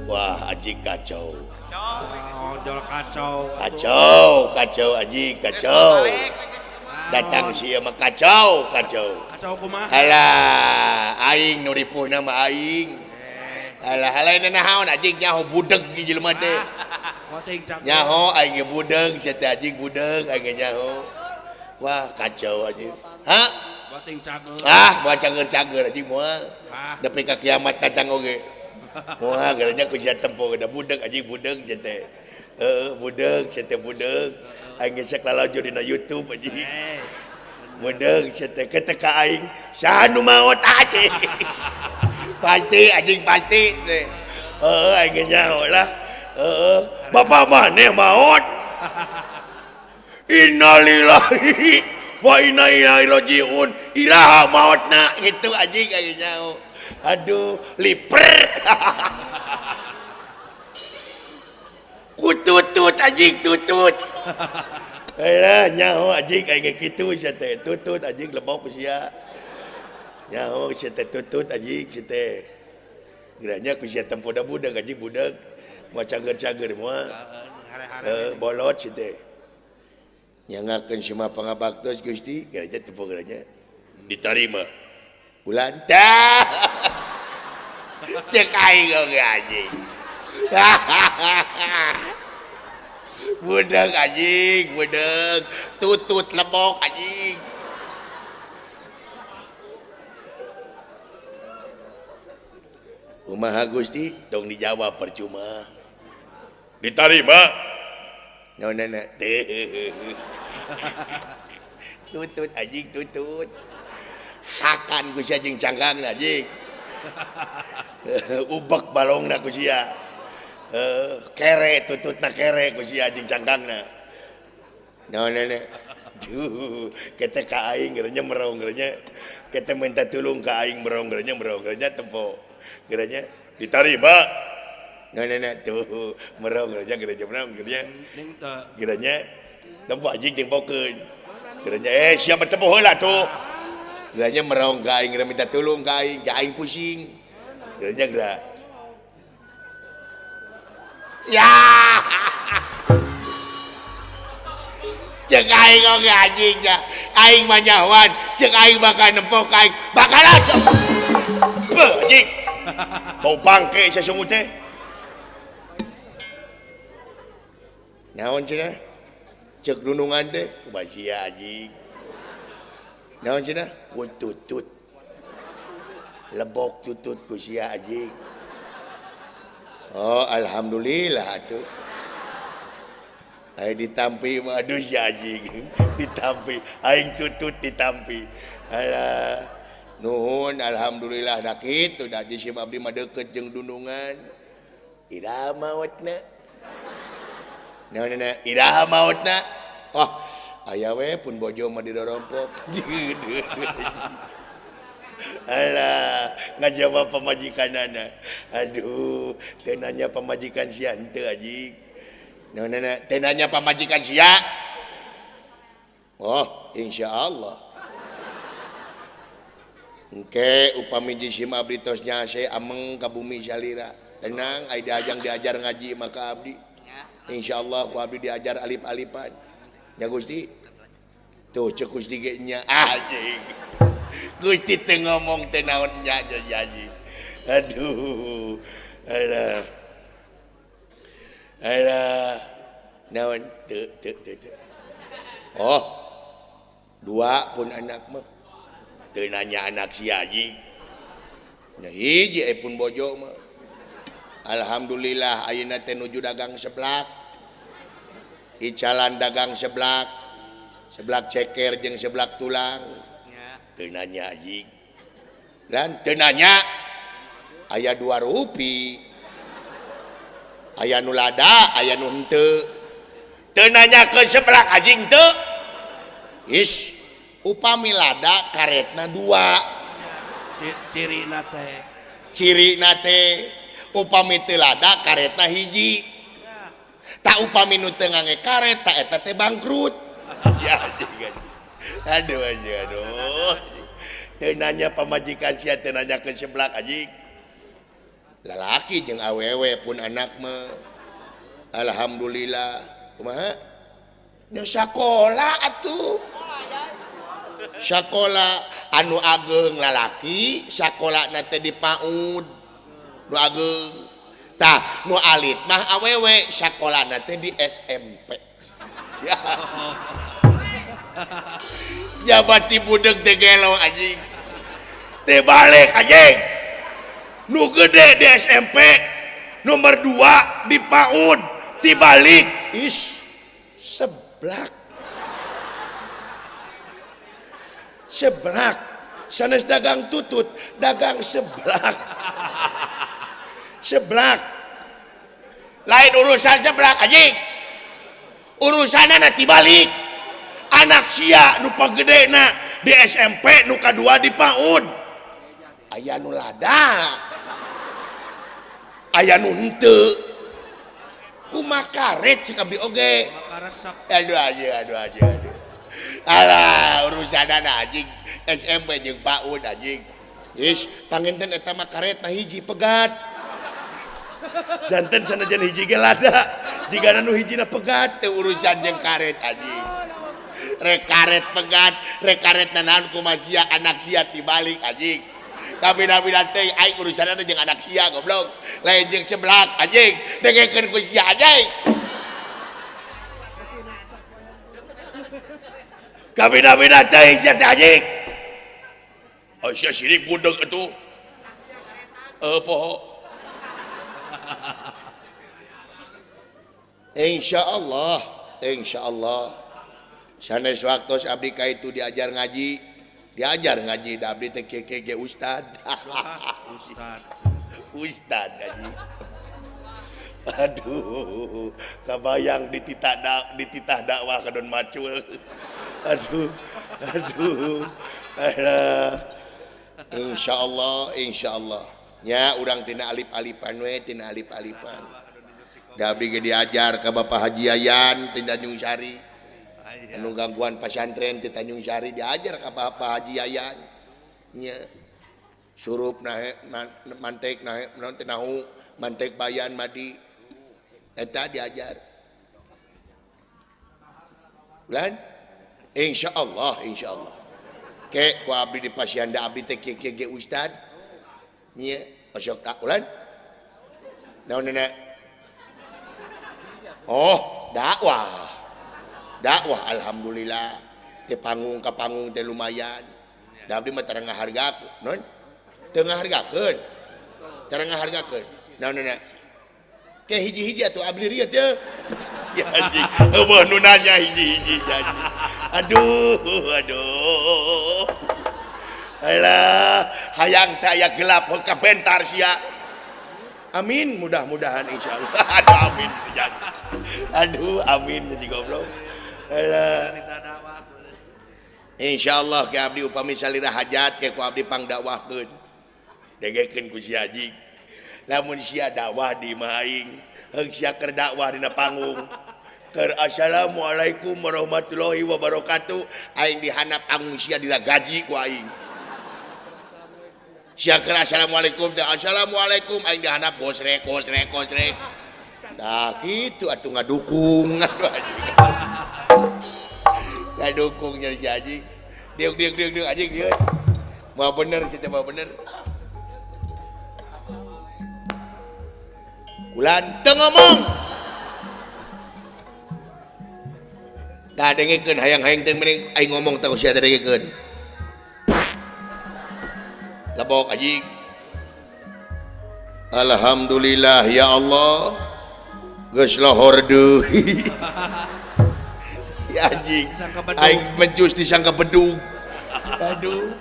Wah, aji kacau. Kacau. Kacau, kacau aji kacau. Datang sia mah kacau, kacau. Kacau kumaha? Alah, aing nu ripuhna mah aing. Alah, lain naon anjing nyaho budeg ge jelema teh. Nyaho aing ge budeg, sia teh anjing budeg aing ge nyaho. Wah, kacau anjing. Ha? Ah, moal cager-cager anjing moal. Nepi ka kiamat datang oge. Moal gerenya ku sia tempo da budeg anjing budeg sia teh. Heeh, budeg sia teh budeg. Aing ge sok lalajo dina YouTube anjing. Budeg sia teh ketek ka aing, saha nu maot anjing. Pasti anjing pasti teh. Heeh, aing ge nyaho lah. Heeh, bapak maneh maot. Innalillahi wa inna ilaihi rajiun. Iraha maotna gitu anjing aing nyaho. Aduh, liper. Kututut anjing tutut. Alah nyaho anjing aing ge kitu sia teh tutut anjing lebok sia. Nyaho sia teh tutut anjing sia teh. Geranya ku sia tempo da budak anjing budak. Moal cager-cager moal. Bolot sia teh. Nyangakeun si mah pangabaktos Gusti, geranya tempo geranya ditarima. Bulan tah. Cek aing oge anjing. Budak anjing, budak tutut lebok anjing. Kumaha Gusti? Tong dijawab percuma. Ditarima. Naonana teh. Tutut anjing tutut. Hakan ku sia jeung cangkangna anjing. Ubek balongna ku sia. Kere tututna kere ku sia jeung cangkangna. Naonana? Duh, kita ka aing gerenya merong gerenya. Kita minta tulung ka aing merong gerenya merong gerenya tempo. Gerenya ditarima. Naonana tuh merong gerenya gerenya merong gerenya. Gerenya tempo anjing tempokeun. Gerenya siapa tempo heula tuh. Gerenya merong ka aing minta tulung ka aing pusing. Gerenya gerak. Ya. Cek aing oge anjing nya. Aing mah nyahoan, cek aing bakal nempok aing. Bakal langsung. Beuh anjing. Bau bangke sasungut teh. Naon cenah? Cek dunungan teh kumaha sia anjing. Naon cenah? Ku tutut. Lebok tutut ku sia anjing. Oh, alhamdulillah atuh. Aing ditampi mah aduh si anjing. Ditampi, aing tutut ditampi. Alah, nuhun alhamdulillah da kitu da jisim abdi mah deukeut jeung dunungan. Iraha maotna? Naonana? Iraha maotna? Wah, aya we pun bojo mah didorompok. Alah, ngajawab pamajikanana. Aduh, teu nanya pamajikan sia henteu anjing. Naonana? Teu nanya pamajikan sia. Oh, insyaallah. Engke upami jisim abdi tos nyase ameng ka bumi salira. Tenang, ai diajang diajar ngaji maka abdi. Insyaallah ku abdi diajar alif-alifan. Nya Gusti. Tuh cek Gusti ge nya anjing. Gusti teu ngomong teu naon nya anjing. Aduh. Alah. Alah. Naon teu teu teu. Oh. Dua pun anak mah. Teu nanya anak si anjing. Nya hiji pun bojo mah. Alhamdulillah ayeuna teh nuju dagang seblak. Icalan dagang seblak. Seblak ceker jeung seblak tulang. Teu nanya anjing. Dan teu nanya aya 2 rupi. Aya nu lada, aya nu henteu. Teu nanyakeun seblak anjing teu. Is upami lada karetna 2. Cirina teh. Cirina teh upami teu lada karetna hiji. Tak upami nu teu ngangge karet tak eta teh bangkrut. Ya anjing. Aduh anjing aduh. Teu nanya pamajikan sia teu nanya ke seblak anjing. Lalaki jeung awewe pun anak mah. Alhamdulillah. Kumaha? Nya sakola atuh. Sakola anu ageng lalaki, sakolana teh di PAUD. Nu ageng. Tah, nu alit mah awewe, sakolana teh di SMP. Jabati budeg teh gelo anjing. Teh balik anjing. Nu gede di SMP, nomor 2 di PAUD, dibalik. Is seblak. Seblak. Sanes dagang tutut, dagang seblak. Seblak. Lain urusan seblak anjing. Urusanna dibalik. Anak sia nu pagedena di SMP, nu kadua di PAUD. Aya nu lada. Aya nu henteu. Kumaha karet cik abdi oge. Aduh aduh aduh aduh aduh. Alah urusanana anjing SMP jeung PAUD anjing. Is panginten eta mah karet mah hiji pegat. Janten sanajan hiji ge lada, jigana nu hijina pegat teu urusan jeung karet anjing. Rek karet pegat, rek karet nanaon kumaha sia anak sia tibalik anjing. Kabina-bina teh aing urusanana jeung anak sia goblok. Lain jeung seblak anjing, dengekeun ku sia anjing. Kabina-bina teh sia teh anjing. Oh sia sirik budeg atuh. Poho. Insyaallah, insyaallah. Sanes waktos abdi ka itu diajar ngaji da abdi teh KKG ustad. Ustad. Ustad ngaji. Aduh, kabayang dititah dakwah ka Don Macul. Aduh, aduh. Alah. Insyaallah, insyaallah. Nya urang tina alif-alifan we, tina alif-alifan. Da abdi ge diajar ka Bapak Haji Yayan ti Tanjung Sari. Anu gangguan pasantren ti Tanjung Sari diajar ka Bapak Haji Yayan. Nya surup nahe mantek nahe naon teh nahu mantek bayan madi. Eta diajar. Ulan? Insyaallah, insyaallah. Ke ku abdi di pasian da abdi teh kieu ge ustad. Nya osok tak ulan? Naon nenek? Oh, dakwah. Dakwah alhamdulillah. Teh panggung ka panggung teh lumayan. Da abdi mah tara ngahargakeun, non? Teu ngahargakeun. Tara ngahargakeun. Naon nenek? Ke hiji-hiji atuh abdi rieu teh. Si anjing. Eueuh nu nanya hiji-hiji anjing. Aduh, aduh. Alah, hayang teh aya gelap heuh kabentar sia. Amin, mudah-mudahan insyaallah. Aduh amin. Aduh amin jadi goblok. Alah. Insyaallah ke abdi upami salira hajat ke ku abdi pangdakwahkeun. Dengekeun ku si anjing. Lamun sia dakwah di imah aing, heung sia keur dakwah dina panggung. Keur assalamualaikum warahmatullahi wabarakatuh, aing dihandap panggung sia diragaji ku aing. Sia keur assalamualaikum teh assalamualaikum aing dihandap gosrek gosrek gosrek. Tah kitu atuh ngadukung. Aduh anjing. Ngadukung nya si anjing. Diuk diuk diuk diuk anjing dieu. Moal bener sia teh moal bener. Ulan teu ngomong. Tah dengekeun hayang-hayang teh mending aing ngomong teh sia teh dengekeun. Lebok anjing. Alhamdulillah ya Allah. Geus lohor deui. Si anjing. Aing mencus disangka bedug. Aduh.